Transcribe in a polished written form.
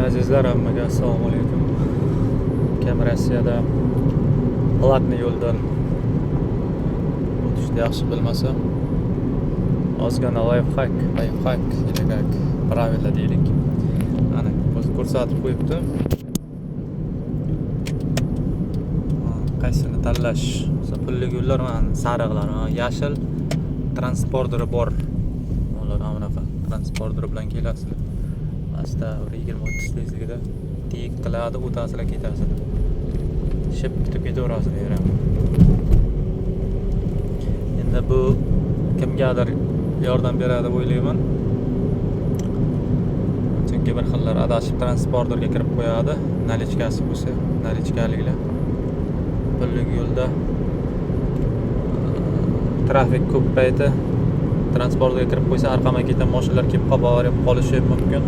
Azizlar, hammaga assalomu alaykum. Kim Rossiyada платный yo'ldan o'tishni yaxshi bilmasa, ozgina лайфхак или как правило deylik. Ana, o'zi ko'rsatib qo'yibdi. Qaysini tanlash? Masalan, pulli yo'llar mana sariqlar, yashil transporteri bor. Ular mana bunaqa transporter bilan kelasizlar. Asta bir 20-30 tezligida tik qiladi, o'tasizlar, ketasizlar. Ship bitib ketaverasizlar ham. Endi bu kimgadir yordam beradi deb o'ylayman. Chunki bir xillar adashib transporterga kirib qo'yadi, наличка si bo'lsa, наличка liklar. Pullik yo'lda trafik ko'p payti transportga kirib qo'ysa, orqama ketgan mashinalar kelib qolib, avariya bo'lib qolishi mumkin.